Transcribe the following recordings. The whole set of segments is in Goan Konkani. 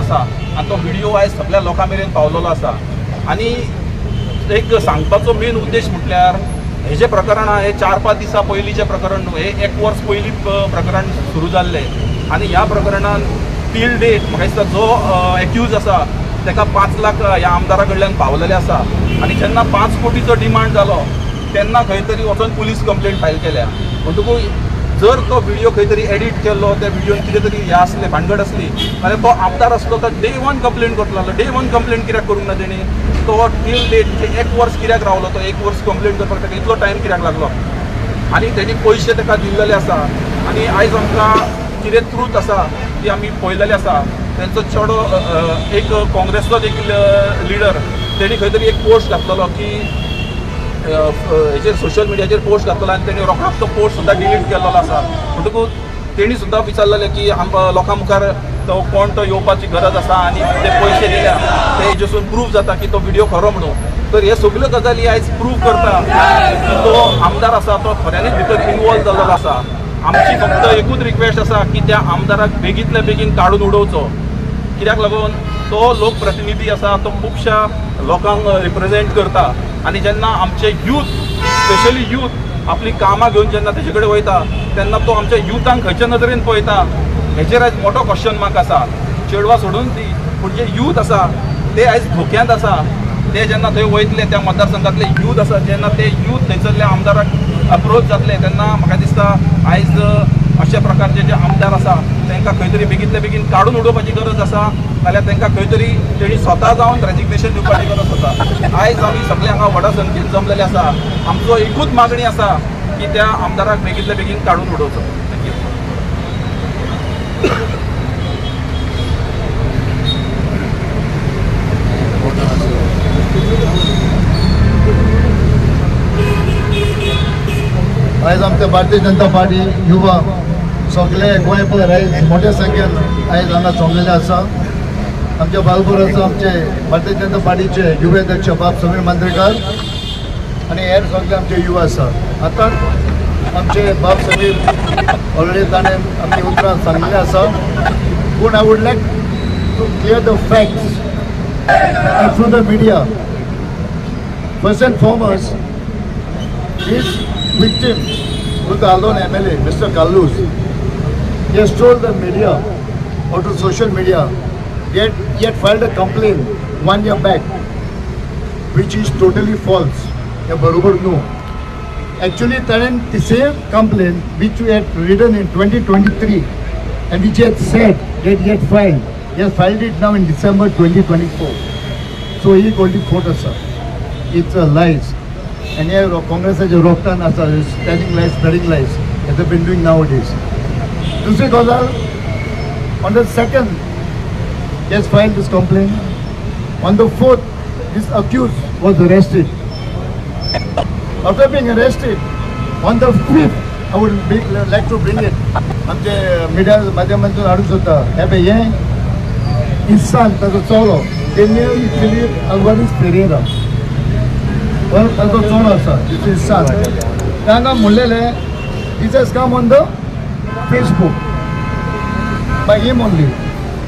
आसा आनी तो व्हिडियो आयज सगळ्या लोकां मेरेन पावलेलो आसा. आनी एक सांगपाचो मेन उद्देश म्हटल्यार हे जे प्रकरण आहा हे 4-5 दिसां पयलींचें प्रकरण न्हू, हे एक वर्स पयलीं प्रकरण सुरू जाल्लें. आनी ह्या प्रकरणान टील डेट म्हाका दिसता जो एक्यूज आसा ताका 5 लाख ह्या आमदारा कडल्यान पावलेले आसा. आनी जेन्ना 5 कोटीचो डिमांड जालो तेन्ना खंय तरी वचोन पुलीस कंप्लेंट फायल केल्या. म्हणटकूच जर तो व्हिडियो खंय तरी एडिट केल्लो, त्या व्हिडियोन कितें तरी हें आसलें, भानगड आसली जाल्यार तो आमदार आसलो तर डे वन कंप्लेंट करतलो आसलो. डे वन कंप्लेंट कित्याक करूंक ना तेणी? तो टील डेट म्हणजे एक वर्स कित्याक रावलो? तो एक वर्स कंप्लेंट करपाक ताका इतलो टायम कित्याक लागलो? आनी तेणी पयशे ताका दिल्लेले आसा. आनी आयज आमकां कितें ट्रूथ आसा ती आमी पळयलेली आसा. तेंचो चेडो एक काँग्रेसचोच एक लिडर तेणी खंय तरी एक पोस्ट घातलेलो की हेचेर सोशल मिडियाचेर पोस्ट घातलेलो आनी तेणी रोखडोच तो पोस्ट सुद्दां डिलीट केल्लो आसा. म्हणटकूच तेणी सुद्दां विचारलेलें की आमकां लोकां मुखार तो कोण तो येवपाची गरज आसा आनी ते पयशे दिल्या ते हेजेसून प्रूफ जाता की तो व्हिडियो खरो म्हणून. तर हे सगल्यो गजाली आयज प्रूव करता की तो आमदार आसा तो खऱ्यांनीच भितर इनवॉल्व जाल्लो आसा. आमची फक्त एकूच रिक्वेस्ट आसा की त्या आमदाराक बेगींतल्या बेगीन काडून उडोवचो. कित्याक लागून तो लोकप्रतिनिधी आसा, तो खुबश्या लोकांक रिप्रेजेंट करता. आनी जेन्ना आमचे यूथ, स्पेशली यूथ आपली कामां घेवन जेन्ना तेजे कडेन वयता तेन्ना तो आमच्या युथांक खंयच्या नदरेन पळयता हेचेर आयज मोठो क्वेश्चन मार्क आसा. चेडवां सोडून दी, पूण जे यूथ आसा ते आयज धोक्यांत आसा. ते जेन्ना थंय वयतले, त्या मतदारसंघातले यूथ आसा, जेन्ना ते यूथ थंयसरल्या आमदाराक अप्रोच जातले तेन्ना म्हाका दिसता आयज अशा प्रकारचे जे आमदार आसा तांकां खंय तरी बेगींतल्या बेगीन काडून उडोवपाची गरज आसा, नाल्यार तांकां खंय तरी तेणी स्वता जावन रेजिग्नेशन दिवपाची गरज आसा. आयज आमी सगळे हांगा व्हडा संख्येन जमलेले आसा. आमचो एकूच मागणी आसा की त्या आमदाराक बेगींतल्या बेगीन काडून उडोवचो. Thank you. आयज आमचे भारतीय जनता पार्टी युवा सगळे गोंयभर आयज मोठ्या संख्येन आयज हांगा जमलेले आसा. आमच्या बालबरोचो आमचे भारतीय जनता पार्टीचे युवा अध्यक्ष बाब समीर मांद्रेकर आनी हेर सगळे आमचे युवा आसा. आतां आमचे बाब समीर ऑलरेडी ताणें आमची उतरां सांगलेली आसा, पूण I would like to clear the facts through the media. First and foremost, this victim, who the Aldona MLA, Mr. Carlos, he has told the media or to social media that he had filed a complaint 1 year back, which is totally false. Yeah, barobar no. Actually, ताणें the same complaint which we had written in 2023 and which he had said that he had filed, he has filed it now in December 2024. So he called it photo, sir. It's a lies. And here Congress has a रोखतान आसा, telling lies, spreading lies, as they've been doing nowadays. दुसरी गजाल, on the 2nd, he has filed this complaint. On the 4th, this accused was arrested. After being arrested, on the 5th, I would like to bring it. आमचे मिडिया माध्यमांतून हाडूंक सोदता. हे पळय, हें इसान ताजो चलो डेनियल फिलीप अल्वारीस फेरेरा, ताजो चलो आसा, this is सान. तांकां म्हणलेलें, this has come on the Facebook by him only.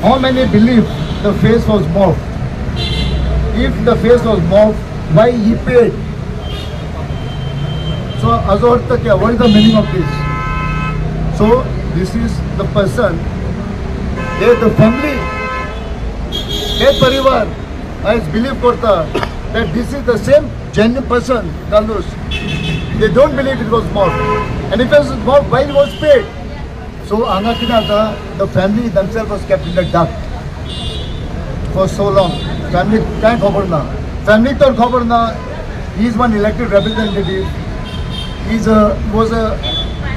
How many believe the face was morphed? If the face was morphed, why he paid? So हाजो अर्थ क्या? What is the meaning of this? So this is the person, they the family, हे परिवार आयज बिलीव करता that this is the same genuine person, Carlos. They don't believe it was morphed. And if it was morphed, why it was paid? So हांगा कितें जाता, the family themselves was kept in the dark for so long. Family कांय खबर ना, फॅमिलीक तर खबर ना. He is one elected representative. He is a was a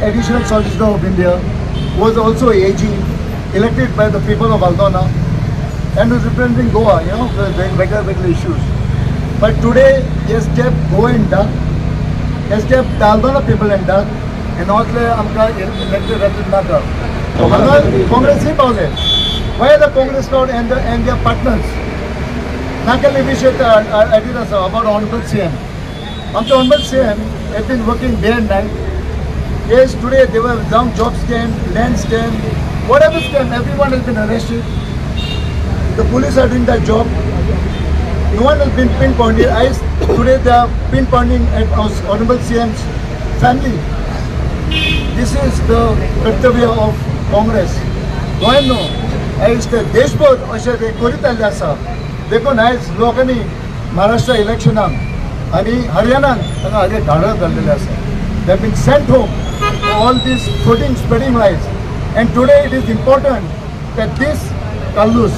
additional solicitor of India, was also AG, elected by the people of Aldona, and was representing Goa, you know, the regular, regular issues. But today, he has kept Goa in dark, he has kept the Aldona people in dark, and also आमकां elected representative नाका. हांगा काँग्रेसही पावले. Why the Congress crowd and their partners? नाकेल्ले विशय एडिट आसा about honorable CM. आमचे honorable CM have been working day and night. Yes, today they were down job scam, land scam, whatever scam, everyone has been arrested. The police are doing that job. No one has been pinpointed. आयज today they are pinpointing at our honourable CM's family. This is the कर्तव्य ऑफ काँग्रेस. गोंय न्हू, आयज ते देशभर अशें ते करीत आयिल्लें आसा. देखून आयज लोकांनी महाराष्ट्र इलेक्शनाक आनी हरियाणान तांकां हागे धाडत घाल्लेलें आसा. They have been sent home, all this floating, spreading lies. And today it is important that this Carlos,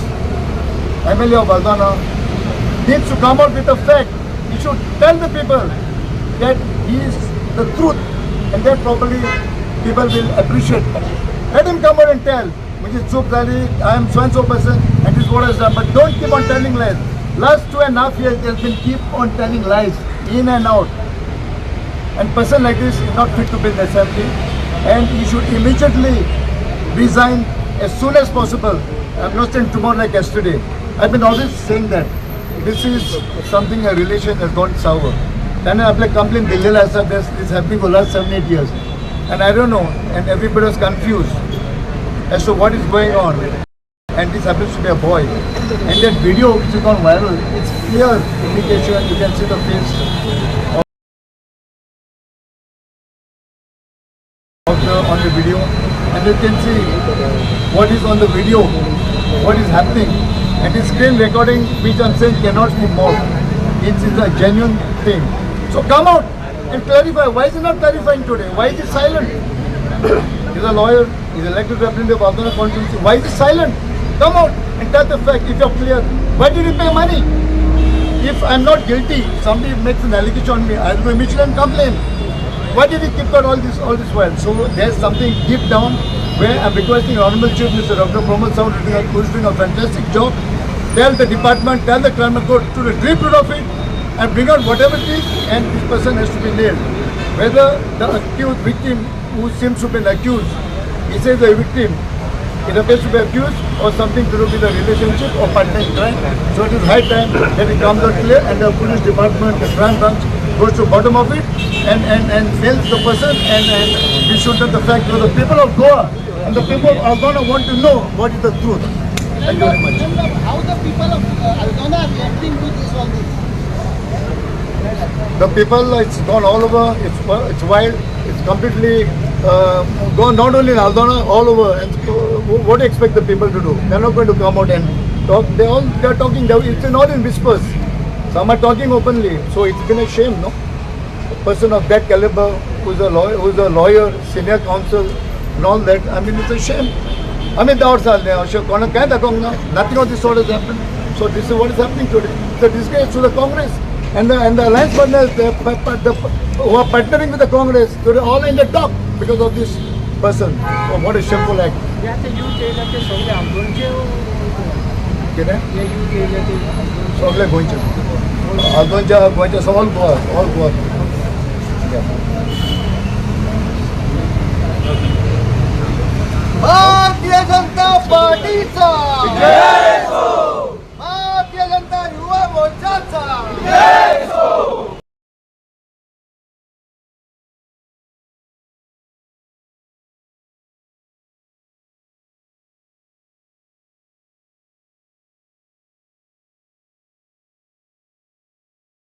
MLA of Aldona, needs to come out with a fact. He should tell the people that he is the truth, and that probably people will appreciate. Let him come out and tell, म्हणजे चूक झाली, I am so and so person and this what has done, but don't keep on telling lies. Last 2.5 years he has been keep on telling lies in and out. And person like this is not fit to be in the assembly, and he should immediately resign as soon as possible. I'm not saying tomorrow, like yesterday. I've been always saying that this is something, a relation has gone sour. त्याने आपले कंप्लेन दिलेलं आसा. This is happening for last 7-8 years and I don't know, and everybody was confused as to what is going on. And this happens to be a boy. And that video which has gone viral, it's clear indication, you can see the face of the on the video, and you can see what is on the video, what is happening. And the screen recording, which I'm saying cannot be morphed. It is a genuine thing. So come out and clarify. Why is he not clarifying today? Why is he silent? He's a lawyer, he's elected representative of Aldona constituency. Why is he silent? Come out and tell the fact if you're clear. Why did you pay money? If I'm not guilty, somebody makes an allegation on me, I'll go immediately and complain. Why did he keep quiet all this while? So there's something deep down where I'm requesting Honorable Chief Minister Dr. Pramod Sawant, who's doing a fantastic job. Tell the department, tell the crime court to the deep root of it and bring out whatever it is, and this person has to be nailed. Whether the accused victim, who seems to be an accused, he says the victim, it appears to be accused or something to do with the relationship or partner in crime. So it is high time that it comes out clear and the police department, the crime branch goes to bottom of it and nails the person, and we should know the fact, because the people of Goa and the people of Aldona want to know what is the truth. Thank you very much. How the people of Aldona are reacting to this, all this? The people, it's gone all over, it's wild, it's completely gone, not only in Aldona, all over. And what do you expect the people to do? They're not going to come out and talk. They're talking, it's not in whispers. Some are talking openly. So it's been a shame, no? A person of that caliber, who's a lawyer, senior counsel, and all that, I mean, it's a shame. I mean, धा वर्सां जालें अशें कोणाक कांय दाखोवंक ना. Nothing of this sort has happened. So this is what is happening today. It's a disgrace to the Congress and the alliance partners who are partnering with the Congress today, all in the dock because of this person. Oh, what a shameful act. जे आता यूथ येयले ते सगळे आल्दोनचे? कितें? जे यूथ येयले ते आल्दोनचे? सगळे गोंयचे, आल्दोनच्या, गोंयचे, all Goa, all Goa. Yeah. Bharatiya Janata पार्टीचा.